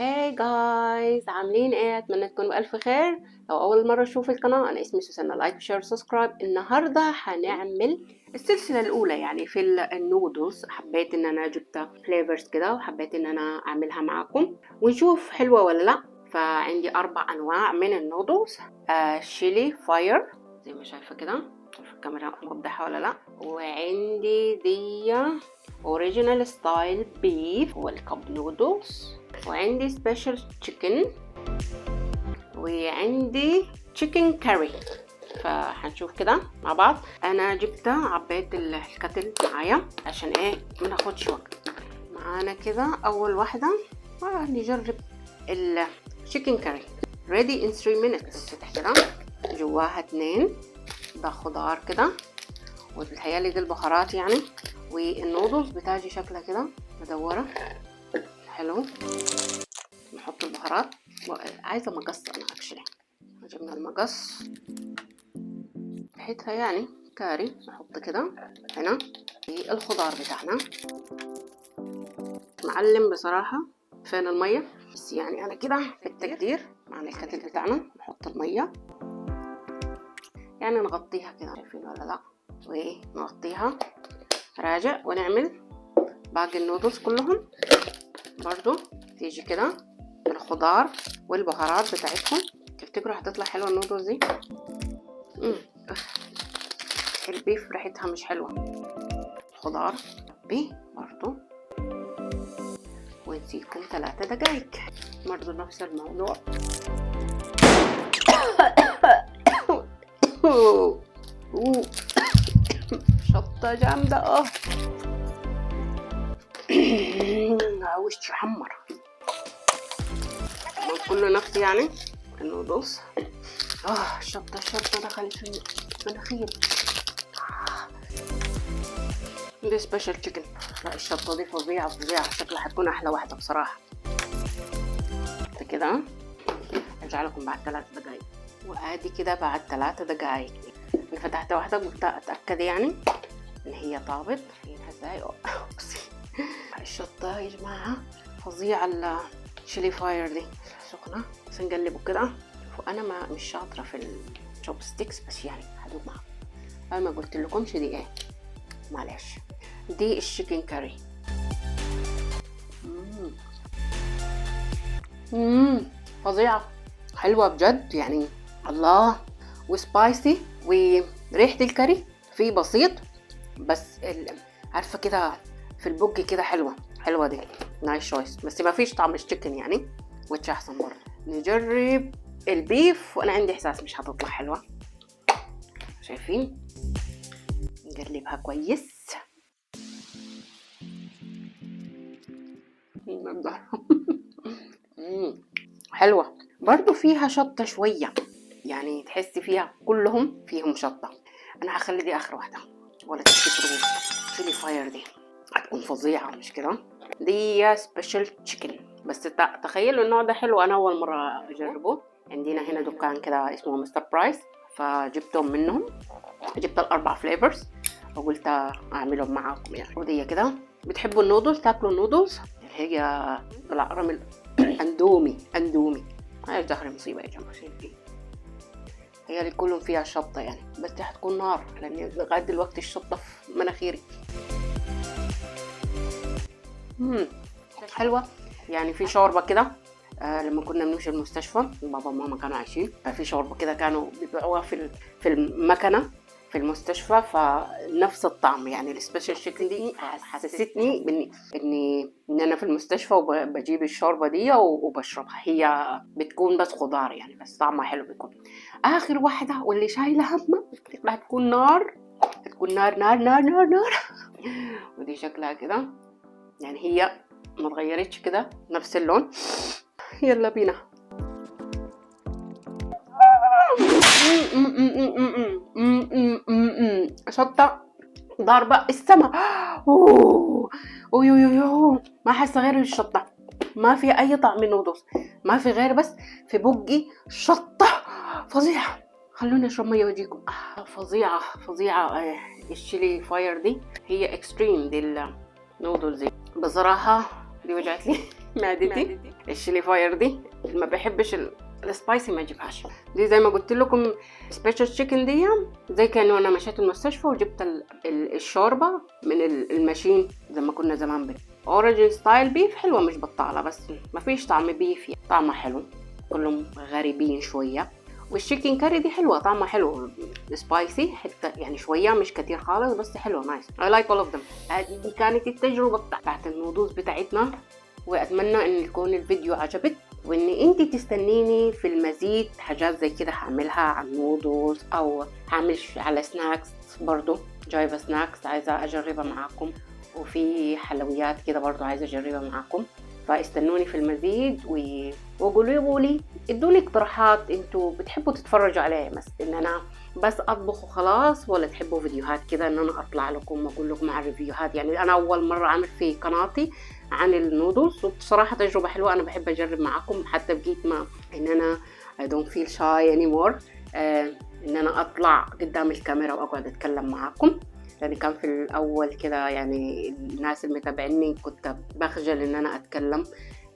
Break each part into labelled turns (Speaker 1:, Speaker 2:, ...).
Speaker 1: Hey guys، عاملين ايه؟ اتمنى تكونوا بالف خير. لو اول مرة تشوفوا القناه، انا اسمي سوسنة. like و share و subscribe. النهارده هنعمل السلسلة الاولى يعني في النودلز. حبيت ان انا جبت flavors كده وحبيت ان انا اعملها معاكم ونشوف حلوة ولا لا. فعندي اربع انواع من النودلز، chili fire زي ما شايفه كده، شوف الكاميرا موضحة ولا لا. وعندي دي original style beef وال cup noodles، وعندي special chicken، وعندي chicken curry. فهنشوف كده مع بعض. انا جبتها عبيت ال kettle معايا عشان ايه؟ ما ناخدش وقت معانا كده. اول واحدة نجرب ال chicken curry، ready in 3 minutes. تفتح كده، جواها اتنين، ده خضار كده وبتهيألي دي البهارات يعني. والنودلز بتاجي شكلها كده مدورة، حلو. نحط البهارات. عايزة مقص أنا actually، جبنا المقص. ريحتها يعني كاري. نحط كده هنا الخضار بتاعنا. معلم بصراحة فين المية، بس يعني أنا كده بالتقدير مع ال kettle بتاعنا نحط المية، يعني نغطيها كده، شايفين ولا لا؟ ونغطيها راجع ونعمل باقي النودلز كلهم برضو. تيجي كده الخضار والبهارات بتاعتهم. تفتكروا هتطلع حلوة النودلز دي؟ ال beef ريحتها مش حلوة. الخضار بي برضو، ونسيبكم 3 دقايق. برضو نفس الموضوع. أوه. شطة جامدة. وشي حمر كله نفسي يعني النودلز. الشطة الشطة دخلت في مناخيري. دي special chicken. لا، الشطة دي فظيعة فظيعة، شكلها حتكون أحلى واحدة بصراحة. كده ارجع لكم بعد 3 دقايق. وادي كده بعد 3 دقايق. انا فتحت واحدة، قلت اتأكد يعني ان هي طابت. ازاي؟ بصي الشطة يا جماعة، فظيعة. ال chili fire دي سخنة، بس نقلبه كده. شوفوا، انا ما مش شاطرة في ال chopsticks، بس يعني هدوق معاكم. انا ما قلت لكمش دي ايه، معلش. دي ال chicken curry. فظيعة، حلوة بجد يعني الله، و spicy، وريحة الكاري في بسيط، بس عارفة كده في البق كده حلوة حلوة. دي nice choice، بس ما فيش طعم ال chicken يعني، which احسن برضه. نجرب ال beef، وانا عندي احساس مش هتطلع حلوة. شايفين؟ نقلبها كويس. حلوة برضو، فيها شطة شوية، يعني تحسي فيها، كلهم فيهم شطة. انا هخلي دي اخر واحدة، ولا تفتكروا chili fire دي هتكون فظيعة؟ مش كده؟ دي special chicken. بس تخيلوا النوع ده حلو، انا اول مرة اجربه. عندنا هنا دكان كده اسمه Mr Price، فجبتهم منهم، جبت الاربع flavors وقلت اعملهم معاكم يعني. ودي كده، بتحبوا النودلز؟ تاكلوا النودلز اللي هي بالعرم اندومي؟ اندومي هاي زهرة مصيبة يا جماعة. شايفين؟ هي اللي كلهم فيها شطة يعني، بس دي حتكون نار، لأن لغاية دلوقتي الشطة في مناخيري. حلوة يعني. في شوربة كده، لما كنا بنمشي المستشفى، بابا وماما كانوا عايشين، ففي شوربة كده كانوا بيبيعوها في المكنة في المستشفى، فنفس الطعم يعني. ال special chicken دي حسستني باني اني ان انا في المستشفى وبجيب الشوربة دي وبشربها. هي بتكون بس خضار يعني، بس طعمها حلو بيكون. اخر واحدة واللي شايله همه، هتكون نار، هتكون نار نار نار نار نار. ودي شكلها كده يعني، هي ما اتغيرتش كده، نفس اللون. يلا بينا. شطة ضاربة السما. أوه أوه، ما حاسة غير الشطة، ما في أي طعم نودلز، ما في غير بس في بقي شطة فظيعة. خلوني اشرب مية واجيكم. فظيعة فظيعة. ال chili fire دي هي extreme. دي النودلز دي بصراحة دي وجعت لي. معدتي. ال chili fire دي اللي ما بيحبش ال spicy ما يجيبهاش. دي زي ما قلت لكم special chicken، دي زي كانه انا مشيت المستشفى وجبت الشوربة من ال machine زي ما كنا زمان. Origin style beef حلوه، مش بطاله، بس ما فيش طعم beef يعني. طعمها حلو، كلهم غريبين شويه. وال chicken curry دي حلوه، طعمها حلو، spicy حتى يعني شويه، مش كتير خالص، بس حلوه، nice. I like all of them. هذه دي كانت التجربة بتاعت النودلز بتاعتنا، واتمنى ان يكون الفيديو عجبك وان انت تستنيني في المزيد. حاجات زي كده هعملها عن نودلز او هعمل على snacks برضو، جايبه snacks عايزه اجربها معاكم، وفي حلويات كده برضو عايزه اجربها معاكم. فاستنوني في المزيد وقولوا لي، ادوني اقتراحات، انتوا بتحبوا تتفرجوا عليها بس ان انا بس اطبخ وخلاص، ولا تحبوا فيديوهات كده ان انا اطلع لكم واقول لكم على ال review هات؟ يعني انا اول مرة اعمل في قناتي عن النودلز، وبصراحة تجربه حلوه، انا بحب اجرب معاكم. حتى بقيت ما ان انا I don't feel shy anymore ان انا اطلع قدام الكاميرا واقعد اتكلم معاكم، لان كان في الاول كده يعني الناس اللي متابعيني كنت بخجل ان انا اتكلم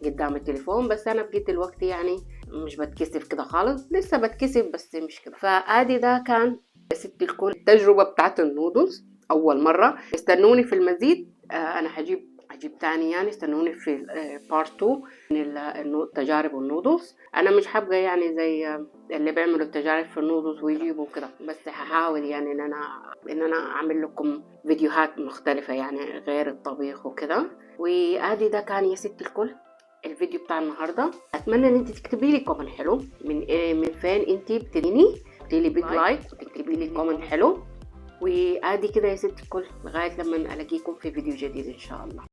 Speaker 1: قدام التليفون، بس انا بقيت دلوقتي يعني مش بتكسف كده خالص. لسه بتكسف بس مش كده. فادي ده كان ست الكل التجربة بتاعت النودلز اول مرة. استنوني في المزيد، انا هجيب تاني يعني، استنوني في part 2 من تجارب النودلز. انا مش حابة يعني زي اللي بيعملوا التجارب في النودلز ويجيبوا كده، بس هحاول يعني ان انا اعمل لكم فيديوهات مختلفة يعني غير الطبيخ وكده. وادي ده كان يا ست الكل الفيديو بتاع النهارده. اتمنى ان انت تكتبي لي comment حلو من إيه، من فين انت بتديني، تكتبي لي big like وتكتبي لي comment حلو. وادي كده يا ست الكل، لغاية لما الاقيكم في فيديو جديد ان شاء الله.